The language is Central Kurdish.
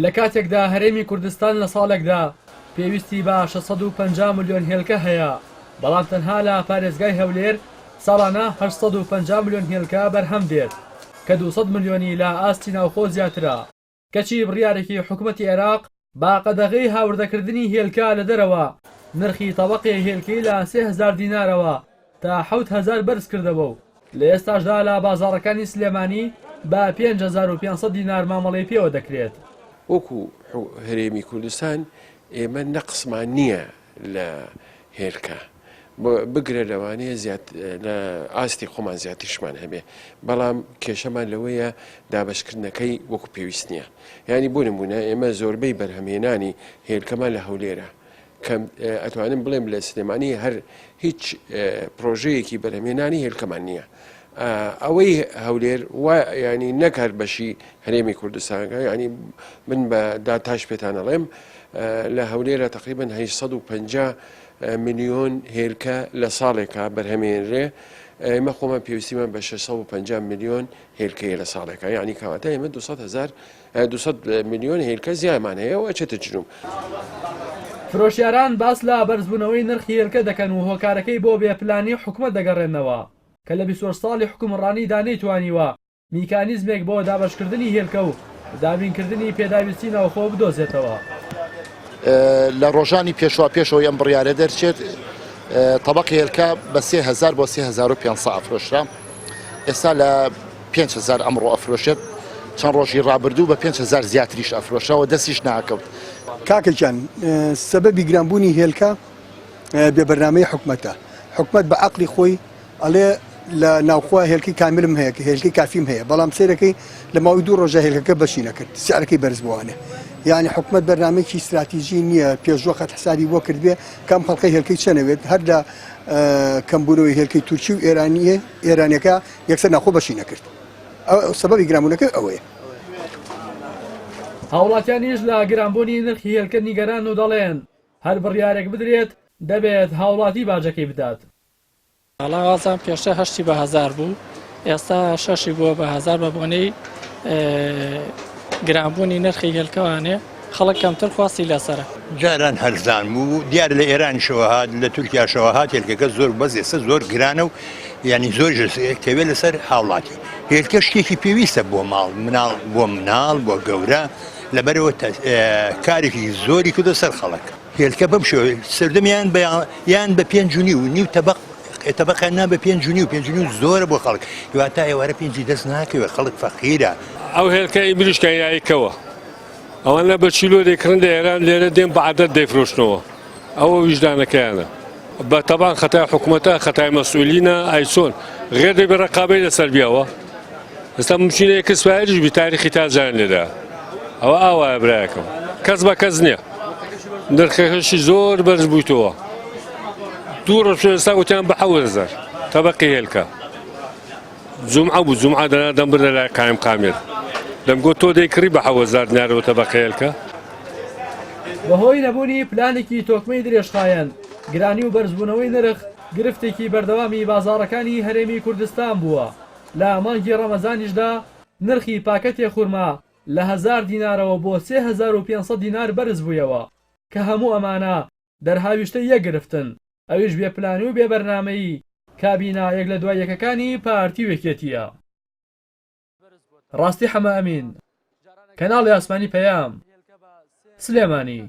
لە کاتێکدا هەرێمی کوردستان لە ساڵێکدا پێویستی بە 650 ملیۆن هێلکە هەیە، بەڵام تەنها لە پارێزگای هەولێر ساڵانە 850 ملیۆن هێلکە بەرهەم دێت کە 200 ملیۆنی لە ئاستی ناوخۆ زیاترە. کەچی بڕیارێکی حکومەتی عێراق بە قەدەغەی هاوردەکردنی هێلکە لە دەرەوە، نرخی تەبەقێ هێلکەی لە 3000 دینارەوە تا 7000 بەرزکردەوە و لە ئێستاشدا لە بازاڕەکانی سلێمانی بە 5500 دینار مامەڵەی پێوە دەکرێت. وەکو هەرێمی کوردستان ئێمە نەقسمان نییە لە هێلکە بگرە لەوانەیە زیاد لە ئاستی خۆمان زیاتریشمان هەبێ بەڵام کێشەمان لەوەیە دابشکردنەکەی وەکو پێویست نییە ینی بۆ نمونە ئێمە زۆربەی بەرهەمهێنانی هێلکەمان لە هەولێرە کەم ئەتوانم بڵێم لە سلێمانی هەر هیچ پرۆژەیەکی بەرهەمهێنانی هێلکەمان نییە ئەوەی هەولێر وا ینی نەک هەر بەشی هەرێمی کوردستانەکە ینی من بە داتاش پێتان ئەڵێم لە هەولێرە تقریبا 850 ملیۆن هێلکە لە ساڵێکا بەرهەمێنرێ ئێمە خۆمان پێویستیمان بە 650 ملیۆن هێلکەیە لە ساڵێکا یعنی کەواتە ئێمە 200 هزار 200 ملیۆن هێلکە زیامان هەیە و ئەچێتە جنوب. فرۆشیاران باس لە بەرزبوونەوەی نرخی هێلکە دەکەن و هۆکارەکەی بۆ بێ پلانی حکومەت دەگەڕێننەوە کە لە 28 ساڵی حوکمڕانیدا نەیتوانیوە میکانیزمێک بۆ دابەشکردنی هێلکە و دابینکردنی پێداویستی ناوخۆ بدۆزێتەوە. لە ڕۆژانی پێشوا پێشەوەی ئەم بڕیارە دەرچێت تەبەقی هێلکە بە 3000 بۆ 3500 ئەفرۆشرا ئێستا لە 5000 ئەمڕۆ ئەفرۆشێت چەند ڕۆژی ڕابردوو بە 5000 زیاتریش ئەفرۆشەوە دەستیش ناکەوت. کاکە گیان سەبەبی گرانبوونی هێلکە بێ بەرنامەی حکومەتە حکومەت بە عەقلی خۆی ئەڵێ لە ناوخۆ هێلکەی کاملم هەیە کە هێلکەی کافیم هەیە بەڵام سەیرەکەی لە ماوەی دوو ڕۆژە هێلکەکە بەشی نەکرد سعرەکەی بەرز بووانێ یعنی حکومەت بەرنامەیەکی استراتیژی نییە پێشوەخت حسابی بۆ کردبێ کەم خەڵقی هێلکەی چەنەوێت هەر لە کەمبوونەوەی هێلکەی تورکی و ئێرانیە ئێرانەکە یەکسەر ناخۆ بەشی نەکرد سەبەبی گرانبوونەکە ئەوەیە. هاوڵاتیانیش لە گرانبوونی نرخی هێلکە نیگەران و دەڵێن، هەر بڕیارێک بدرێت دەبێت هاوڵاتی باجەکەی بدات. وەڵا وازانم پێشتر هەشتی بە هەزار بوو ئێستا شەشی بووە بە هەزار بە بۆنەی گرانبوونی نرخی هێلکەوانێ خەڵک کەمتر خواستی لەسەرە. جاران هەرزان بوو دیارە لە ئێرانیشەوە هات لە تورکیاشەوە هات هێلکەکە زۆر بەس ئێستا زۆر گرانە و یعنی زۆر کەوێ لەسەر هاوڵاتی هێلکە شتێکی پێویستە بۆ ماڵ مناڵ بۆ مناڵ بۆ گەورە لەبەرەوە کارێکی زۆری کردو سەر خەڵک. هێلکە بەم شێوەیە سەردەمیان بە یان بە پێنج و نیو نیو تەبق تەبقیان نا بە پێنج و نیو پێنج و نیو زۆرە بۆ خەڵک هیواتا ئێوارە پێنجی دەست ناکەوێت خەڵک فەقیرە. ئەو هێلکە ئی مریشکە یایی کەوە ئەوانە بە چیلۆ دەیکڕن لە ئێران لێرە دێن بە عەدەد دەیفرۆشنەوە ئەوە ویژدانەکەیانە بە تەبان خەتای حکومەتە خەتای مەسئولینە ئەی چۆن غێر دەبێ ڕەقابەی لەسەر بیەوە ئێستا ممکنە ئێکسپایەریش بی تاریخی تازەیان لێدا ئەوە ئاوایە برایەکەم کەس بە کەس نییە نرخەکەشی زۆر بەرز بوویتەوە دوو ڕۆژ پێش ئێستا وتیان بە 7000 تەبەقی هێلکە جومعە بوو جومعە دەنا دەم بردە لای قایم قامێت دەمگوت تۆ دەیکڕی بە 7000 دینارەوە تەبەقی هێلکە بەهۆی نەبوونی پلانێکی تۆکمەی درێژخایەن، گرانی و بەرزبوونەوەی نرخ گرفتێکی بەردەوامی بازاڕەکانی هەرێمی کوردستان بووە، لە مانگی ڕەمەزانیشدا نرخی پاکەتێ خورما لە هەزار دینارەوە بۆ 3500 دینار بەرزبوویەوە، کە هەموو ئەمانە دەرهاویشتەی یەک گرفتن، ئەویش بێ پلانی و بێ بەرنامەیی کابینە یەک لە دوای یەکەکانی پارتی و یەکێتییە. ڕاستی حەمە ئەمین، کەناڵی ئاسمانی پەیام، سلێمانی.